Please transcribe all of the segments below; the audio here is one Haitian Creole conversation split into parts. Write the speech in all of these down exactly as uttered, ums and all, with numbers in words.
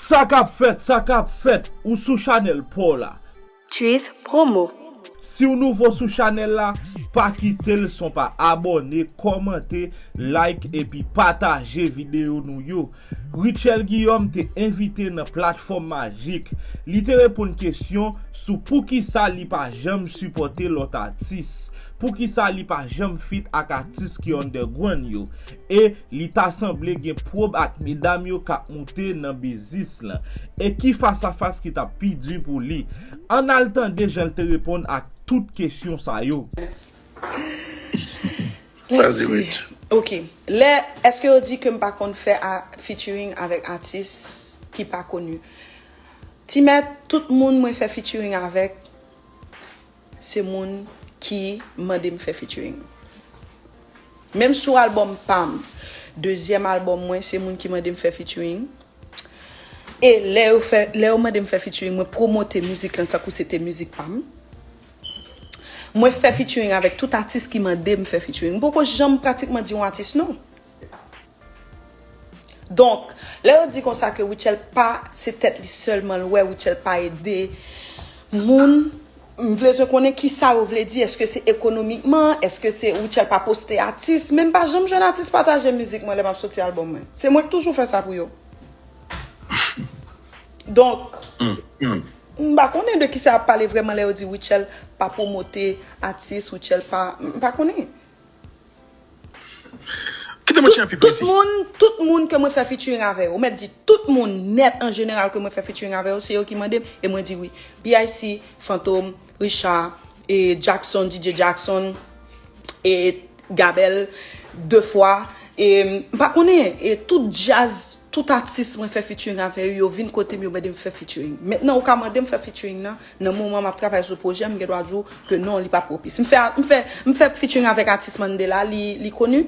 Sa k ap fèt, sa k ap fèt, ou sou chanèl pa w la. Tris Promo. Si w nouvo sou chanèl la, pa kite l san w pa abòne, kòmante, like epi pataje videyo nou yo. Rutshelle Guillaume te envite nan Platfòm Majik. Li te reponn kesyon sou poukisa li pa janm sipòte lòt atis, poukisa li pa janm feat ak atis ki underground yo. E li ta sanble gen pwob ak medam yo k ap moute nan biznis lan. E ki fas a fas ki t ap pi di pou li? Ann al tande jan l te reponn ak tout kesyon sa yo. Vas-y, Ruth. Ok. Lè, èske yo di ke m pa konn fè a- featuring avèk atis ki pa koni? Ti mèt, tout moun mwen fè featuring avèk, se moun ki mande m fè featuring. Menm sou albòm pa m, dezyèm albòm mwen, se moun ki mande m fè featuring. E lè yo fè, lè yo mande m fè featuring, mwen pwomote mizik lan tankou se te mizik pa m. Mwen fè featuring avèk tout atis ki mande m fè featuring. M poko janm pratikman di yon atis non. Donk, lè yo di konsa ke Rutshelle pa, se tèt li sèlman l wè, Rutshelle pa ede moun, m vle zwen konnen kisa yo vle di, èske se ekonomikman, èske se Rutshelle pa poste atis, men m pa janm jwenn atis pataje mizik mwen lè m ap soti albòm mwen. Se mwen k toujou fè sa pou yo. Donk, m pa konnen de kisa y ap pale vrèman lè yo di Rutshelle pa pwomote atis, Rutshelle pa, m pa konnen. Kite mwen tcheke pi presi. Tout moun, tout moun ke mwen fè featuring avè yo, ou mèt di tout moun nèt an jeneral ke mwen fè featuring avè yo, se yo ki mande m, e mwen di wi. B I C, Fantom, Richard, e Jackson, D J Jackson, e Gabel, de fwa, e m pa konnen, e tout djaz, tout atis mwen fè featuring avè yo, yo vin kote m, yo mande m fè featuring. Mentnan, ou ka mande m fè featuring nan, nan moman m ap travay sou pwojè, m gen dwa di w ke non, li pa pwopis. M fè, m fè, m fè featuring avèk atis Mandela, li, li koni?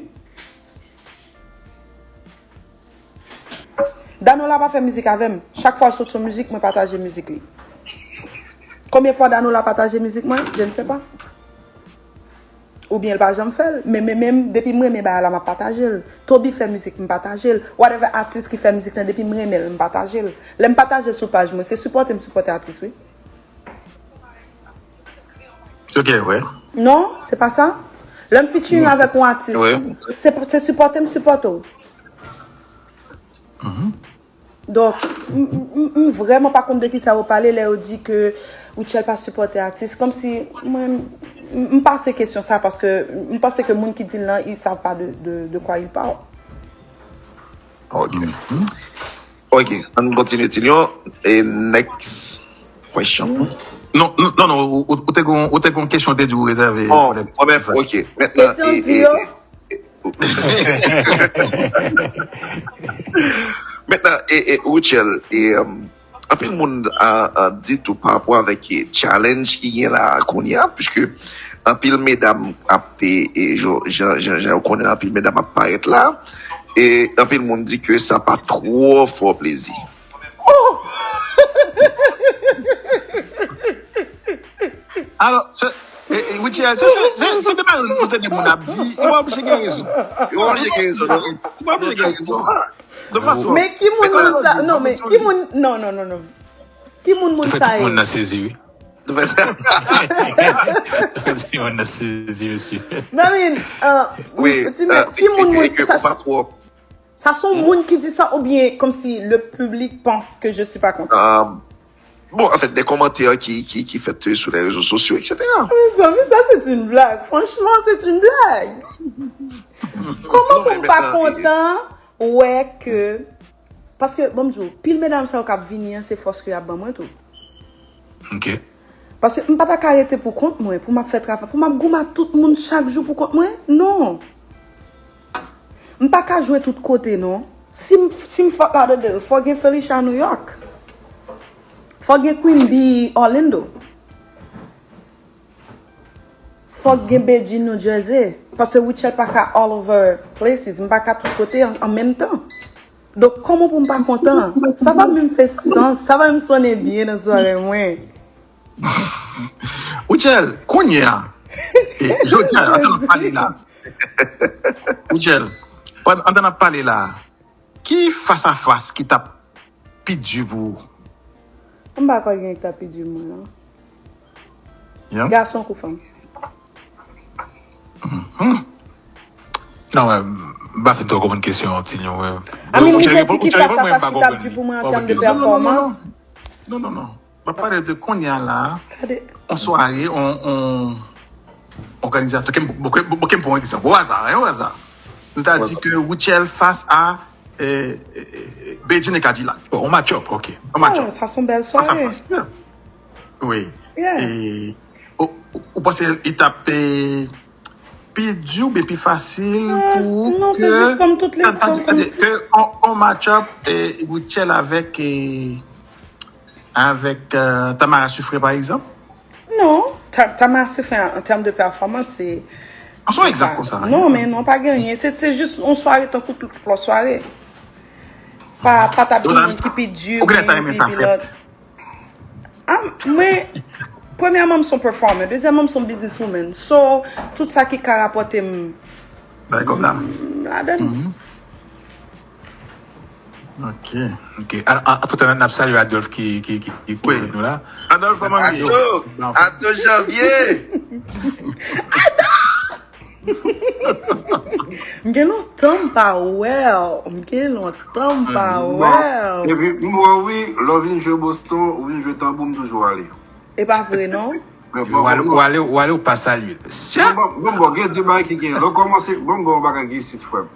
Danola pa fè mizik avè m. Chak fwa l sot yon mizik, mwen pataje mizik li. Konbyen fwa Danola pataje mizik mwen? Je ne sais pas. Oubyen l pa janm fè l. Men, men, men, depi m renmen bagay la, m ap pataje l. Toby fè mizik, m pataje l. Whatever atis ki fè mizik lan, depi m renmen l, m pataje l. Lè m pataje l sou paj mwen, se sipòte m sipòte atis, wi. Ok, wè. Non, se pa sa. Lè m featuring avèk yon atis, se, se sipòte m sipòte w. Donk, m, m, m, m vrèman pa konn de kisa yo pale lè yo di ke Rutshelle pa sipòte atis. Kòmsi, mwen, m, m pase kesyon sa paske m panse ke moun ki di l lan, ils savent pas de, de, de quoi ils parlent. Ok. Ok, ann kontinye, Tilyon. E next question. Non, non, non, non, ou, ou, ou te gon, ou te gon kesyon te di ou rezève. Oh, mwen menm, ok. Mentnan, kesyon di yo. Mentnan, e, e, Rutshelle, e, um, anpil moun a, a di tou pa rapò avèk, e, challenge ki gen la a kounye a, puiske anpil medam ap, e, e, jan, jan, jan, jan ou konnen anpil medam ap parèt la, e anpil moun di ke sa pa twò fè w plezi. Alò, se, e, e, Rutshelle, se, se, se, se de bagay nou tande moun ap di, yo pa oblije gen rezon. Yo pa oblije gen rezon, non. Yo pa oblije gen rezon. De fason. Men ki moun moun sa? Non, men ki moun? Non, non, non, non. Ki moun moun sa ye? Tout moun nan sezi, wi. Tout moun nan sezi, mesye. Non, men, euh, ti mèt, ki moun moun sa? Sa se yon moun ki di sa oubyen kòmsi le public pense que je suis pas content? Bon, anfèt, de kòmantè ki, ki, ki fèt sou les réseaux sociaux, et cetera. Mezanmi, sa se yon blag. Franchman, se yon blag. Kòman pou m pa kontan wè ke, paske, bon, m di w, pil medam sa yo k ap vini an, se fòs ke y ap ban mwen tou. Ok. Paske m pa ta ka rete pou kont mwen, pou m ap fè travay, pou m ap goumen ak tout moun chak jou pou kont mwen. Non. M pa ka jwe tout kote, non. Si m, si m Fort Lauderdale, fò gen Felicia New York. Fò gen Queen Bee Orlando. Fò gen Bedjine New Jersey. Paske Rutshelle pa ka all over places. M pa ka tout kote an, an menm tan. Donk, kòman pou m pa kontan? Sa pa menm fè sans. Sa pa menm sonnen byen nan zòrèy mwen. Rutshelle, kounye a, e, jodi a, antan n ap pale la. Rutshelle, antan n ap pale la, ki fas a fas ki t ap pi di pou ou? M pa kwè gen ki ta pi di mwen, non. Yeah. Gason kou fanm. Non, men, m pa fin twò konprann kesyon an, Tilyon, wi. I mean, ou te di ki fas a fas ki t ap di pou mwen an tèm de pèfòmans. Non, non, non. M ap pale de kounye a la, Gade. On sware, on, on òganizatè, ke m, ke m, ke m pran egzanp, o aza, hein, o aza. Nou ta di ke Rutshelle fas a eh, eh, eh, Bedjine Cadillac. Oh, on match up, ok. On match Ah, up. Sa se yon bèl Fas a sware. Fas, yeah. Wi. Yeah. E ou, ou, ou panse li t ap eh, pi di oubyen pi fasil Ah, pou ou non, se jis kòm tout lè, kòm, kòm ke on, on match up eh, Rutshelle avèk eh, avèk eh, Tamara Sucré, pa egzanp? Non, Ta- Tamara Sucré an, an tèm de pèfòmans, se An se yon egzanp konsa. Non, men non, pa gen anyen. Se se jis yon sware tankou tout lòt sware. Pa, pa t ap gen moun ki pi di, Ou genlè ta pi, renmen pi, sa pi fèt. Lòt. Ah, mwen, premyèman, m se yon performer. Dezyèmman, m se yon businesswoman. So, tout sa ki ka rapòte m. Bagay kòb la. Ladan. Ok, ok. An, an, antretan, n ap salye Adolphe ki, ki, ki, ki kouvri nou la. Adolphe, kòman ye? Ato, Ato Janvier. M gen lontan m pa wè w. M gen lontan m pa wè w. Epi m wè wi, lè w vin jwe Boston, ou vin jwe tanbou, m toujou ale. E pa vre non. Men Ou ale, ou ale, ou ale, ou pa salye. Bon, bon, bon, bon, gen de bagay ki gen. Lè w kòmanse, bon, bon, bagay gen isit, frè m.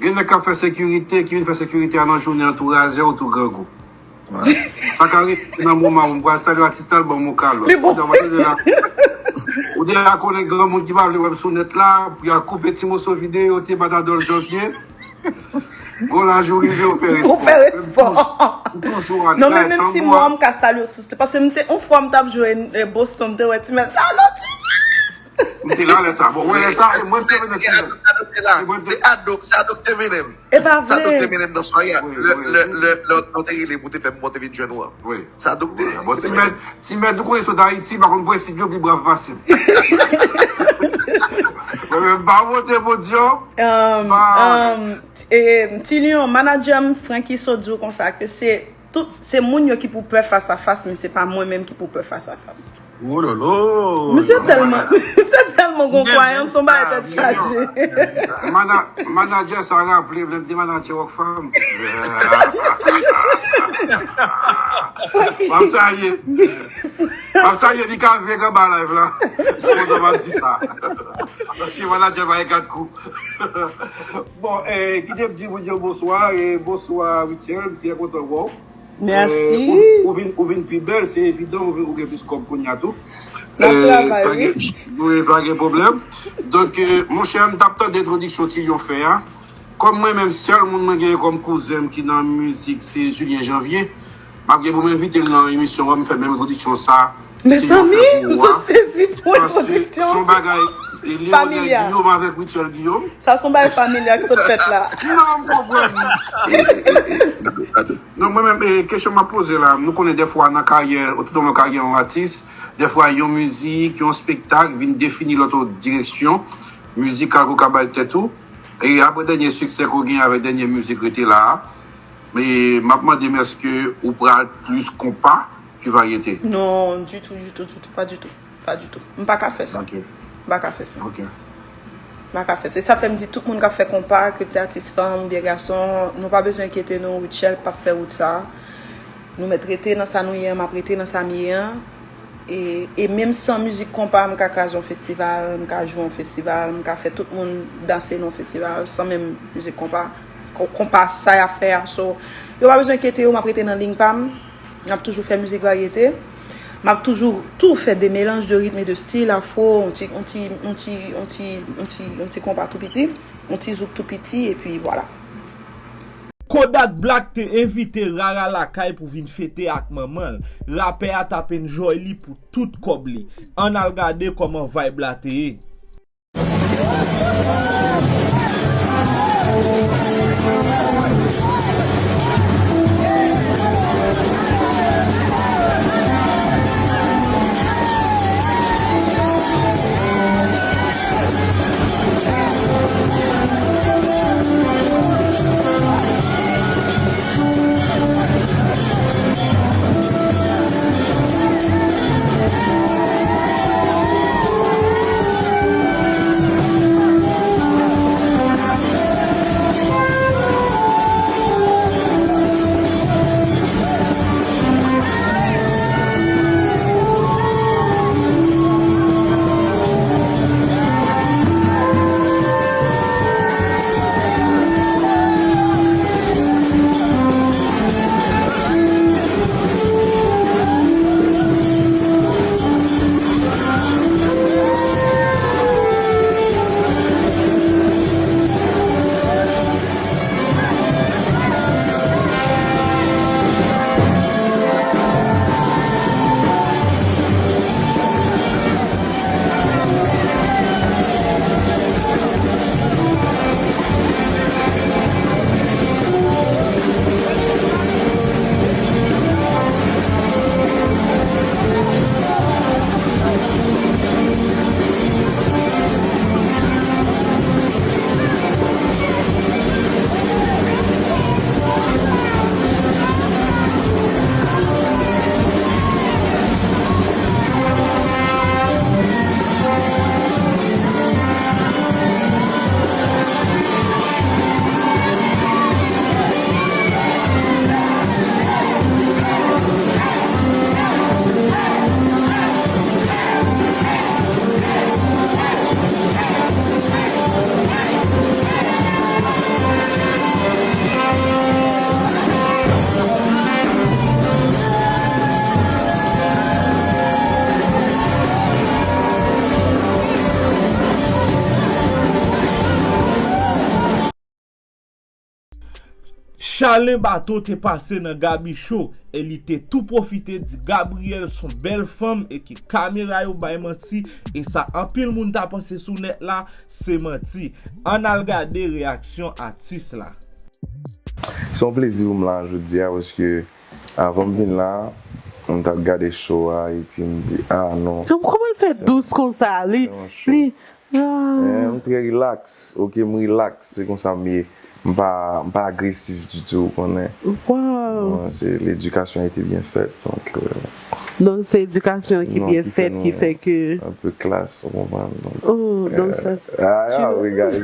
Gen nèg k ap fè sekirite, ki vin fè sekirite a nan jounen an tou razè ou tou grangou. Sa ka rive nan moman ou, m pral salye atis la, l ban m yon kalòt. Li bon. Ou deja konnen granmoun ki pa vle wè m sou nèt la, pou y al koupe ti moso videyo te bat Adolphe Janvier. Gon laj ou rive, ou fè respè. Ou fè respè. M toujou ale. Non, men menm si mwen, m ka salye w sou stage. Paske m te, yon fwa m t ap jwe eh, Boston, m te wè ti mèt la, non, ti M te la lè sa. Bon, wè lè sa, e mwen m te vin nan ti mèt. Se Ado k te la. Se Ado, se Ado k te mennen m. E pa Se Ado k te vre. mennen m nan sware a. Wi, Lè, wi, lè, wi. lè, lè, lè w te rele m pou te fè m monte vin jwenn ou an. Wi. Se Ado k te Bon, ti mèt, ti mèt, ou konnen sot Ayiti, pa konn prensip yo pi brav pase m. Mwen menm, m pa monte podyòm. Um, Pa- um, t- eh, Ti Lion, manadjè m, Franky So, di w konsa ke se tout, se moun yo ki pou pè fas a fas, men se pa mwen menm ki pou pè fas a fas. Wololo. Misye tèlman, misye tèlman gon kwayans, son bagay tèt chaje. Mana- Manadjè sa raple m, lè m te manadjè Rockfam. M ap salye. M ap salye Mika Vega ba live la. Se kontan m ap di sa. Paske manadjè pa e kat kou. Bon, eh, kite m di moun yo bonswa, e bonswa Rutshelle, m trè kontan wè w. Mèsi. Eh, ou, ou vin, ou vin pi bèl, se evidan, ou, ou gen plis kòb kounye a tou. N ap Eh, travay, pa gen- wi. Wi, pa gen pwoblèm. Donk, eh, monchè, m t ap tande entwodiksyon Tilyon fè a. Kòm mwen menm, sèl moun mwen genyen kòm kouzen m ki nan mizik, se Julien Janvier. M ap gen pou m envite l nan emisyon an, m fè menm entwodiksyon sa. Mezanmi, m sot sezi pou entwodiksyon. Son bagay, eh, Léonel Guillaume avèk Rutshelle Guillaume. Sa son bagay familya ki sot fèt la. Non, m konprann. Non, mwen menm, eh, kesyon m ap poze la, nou konnen dèfwa nan karyè, toutoulon karyè yon atis, dèfwa yon mizik, yon espektak vin defini lòt direksyon mizikal ke w ka bay tèt ou. E apre dènye siksè ke w genyen avèk dènye mizik Rete La a, e m ap mande m èske ou pral plis konpa ki varyete? Non, ditou, ditou, ditou, pa ditou. Pa ditou. M pa ka fè sa. Ok. M pa ka fè sa. Ok. M pa ka fè sa. E sa fè m di tout moun k ap fè konpa, ke l te atis fanm oubyen gason, nou pa bezwen enkyete nou, Rutshelle p ap fè wout sa. Nou mèt rete nan sa nou ye an, m ap rete nan sa m ye an. E, e menm san mizik konpa, m ka kraze yon festival, m ka jwe yon festival, m ka fè tout moun danse nan yon festival, san menm mizik konpa. Kon- Konpa, sa y ap fè a. So, yo pa bezwen enkyete yo, m ap rete nan liy pa m. M ap toujou fè mizik varyete. M ap toujou tou fè de melanj de ritm e de stil, afro, yon ti, yon ti, yon ti, yon ti, yon ti, yon ti konpa tou piti, yon ti zouk tou piti, epi vwala. Kodak Black te envite Rara lakay pou vin fete ak manman l. Rapè a t ap enjoy li pou tout kòb li. Ann al gade kòman vibe la te ye. Charlene Bato te pase nan Gaby Show e li te tou pwofite di Gabrielle s on bèl fanm e ke kamera yo bay manti, e sa anpil moun ta panse sou nèt la se manti. Ann al gade reyaksyon atis la. Se yon plezi pou m la jodi a paske avan m vin la, m t ap gade show a epi m di ah non. Kòman l fè dous konsa? Li. Li. Eh, m trè relax, ok, m relax, se konsa m ye. M pa, m pa agresif ditou, ou konnen. Wow. Se ledikasyon a été byen fèt, donk. Donk se edikasyon ki byen fèt ki fè ke. Un peu classe, ou konprann. Oh, donk sa. Ah, yeah, we guys.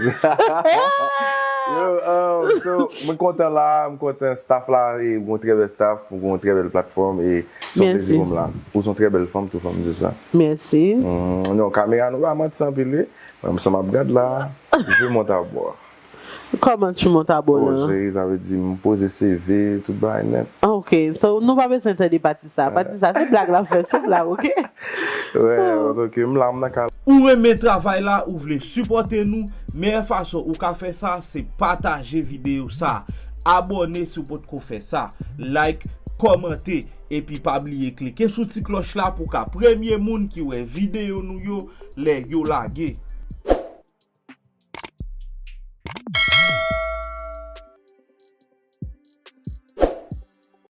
Yo, um, so, mwen kontan la, mwen kontan staff la, e mwen trè bèl staff, mwen trè bèl platfòm, e se yon plezi pou m la. Ou se yon trè bèl fanm, tou fò m di sa. Mèsi. Non, kamera nou pa manti anpil, wi. Mwen, sa m ap gad la, je monte à bord. Kòman tu montes à bord la? Poze, sa vle di m poze C V, tout bagay nèt. Ah, ok. So, nou pa bezwen tande pati sa. Pati sa, se blag la fè, se blag, ok? Wè, antanke m la, m nan kay. Ou renmen travay la, ou vle sipòte nou, meyè fason ou ka fè sa, se pataje videyo sa. Abòne si w potko fè sa. Like, kòmante, epi pa bliye klike sou ti klòch la pou w ka premye moun ki wè videyo nou yo lè yo lage.